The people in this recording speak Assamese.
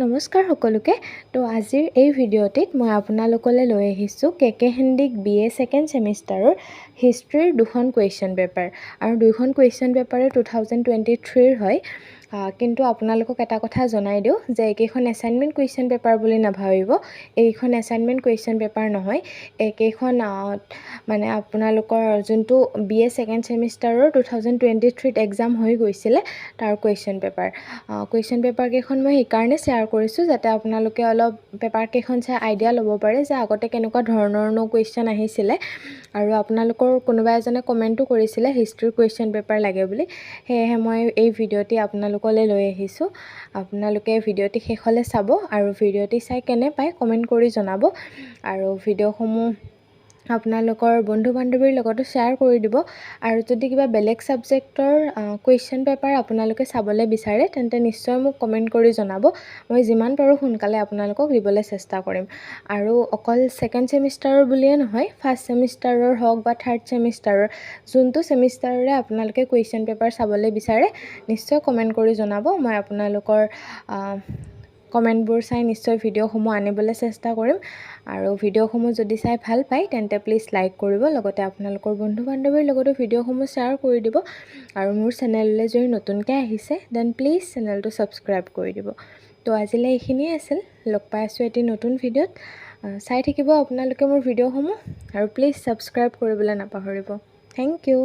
নমস্কাৰ সকলোকে। তো আজিৰ এই ভিডিঅ'টিত মই আপোনালোকলৈ লৈ আহিছোঁ কে কে হেণ্ডিক বি এ ছেকেণ্ড ছেমিষ্টাৰৰ হিষ্ট্ৰীৰ দুখন কুৱেশ্যন পেপাৰ আৰু দুয়োখন কুৱেশ্যন পেপাৰে 2023ৰ হয়। কিন্তু আপোনালোকক এটা কথা জনাই দিওঁ যে এইকেইখন এছাইনমেণ্ট কুৱেশ্যন পেপাৰ বুলি নাভাবিব। এইখন এছাইনমেণ্ট কুৱেশ্যন পেপাৰ নহয়। এইকেইখন মানে আপোনালোকৰ যোনটো বি এ ছেকেণ্ড ছেমিষ্টাৰৰ 2023ত এক্সাম হৈ গৈছিলে, তাৰ কুৱেশ্যন পেপাৰ। কুৱেশ্যন পেপাৰকেইখন মই সেইকাৰণে শ্বেয়াৰ কৰিছোঁ যাতে আপোনালোকে অলপ পেপাৰকেইখন চাই আইডিয়া ল'ব পাৰে যে আগতে কেনেকুৱা ধৰণৰনো কুৱেশ্যন আহিছিলে। আৰু আপোনালোকৰ কোনোবা এজনে কমেণ্টো কৰিছিলে হিষ্ট্ৰীৰ কুৱেশ্যন পেপাৰ লাগে বুলি, সেয়েহে মই এই ভিডিঅ'টি আপোনালোকলৈ লৈ আহিছোঁ। আপোনালোকে ভিডিঅ'টি শেষলৈ চাব আৰু ভিডিঅ'টি চাই কেনে পায় কমেণ্ট কৰি জনাব আৰু ভিডিঅ'সমূহ আপোনালোকৰ বন্ধু বান্ধৱীৰ লগতো শ্বেয়াৰ কৰি দিব। আৰু যদি কিবা বেলেগ ছাবজেক্টৰ কুৱেশ্যন পেপাৰ আপোনালোকে চাবলৈ বিচাৰে, তেন্তে নিশ্চয় মোক কমেণ্ট কৰি জনাব। মই যিমান পাৰোঁ সোনকালে আপোনালোকক দিবলৈ চেষ্টা কৰিম। আৰু অকল ছেকেণ্ড ছেমিষ্টাৰৰ বুলিয়ে নহয়, ফাৰ্ষ্ট ছেমিষ্টাৰৰ হওক বা থাৰ্ড ছেমিষ্টাৰৰ, যোনটো ছেমিষ্টাৰৰে আপোনালোকে কুৱেশ্যন পেপাৰ চাবলৈ বিচাৰে, নিশ্চয় কমেণ্ট কৰি জনাব। মই আপোনালোকৰ কমেণ্টবোৰ চাই নিশ্চয় ভিডিঅ'সমূহ আনিবলৈ চেষ্টা কৰিম। আৰু ভিডিঅ'সমূহ যদি চাই ভাল পায়, তেন্তে প্লিজ লাইক কৰিব, লগতে আপোনালোকৰ বন্ধু বান্ধৱীৰ লগতো ভিডিঅ'সমূহ শ্বেয়াৰ কৰি দিব। আৰু মোৰ চেনেললৈ যদি নতুনকৈ আহিছে, then please চেনেলটো ছাবস্ক্ৰাইব কৰি দিব। তো আজিলৈ এইখিনিয়ে আছিল। লগ পাই আছোঁ এটি নতুন ভিডিঅ'ত। চাই থাকিব আপোনালোকে মোৰ ভিডিঅ'সমূহ আৰু প্লিজ ছাবস্ক্ৰাইব কৰিবলৈ নাপাহৰিব। Thank you.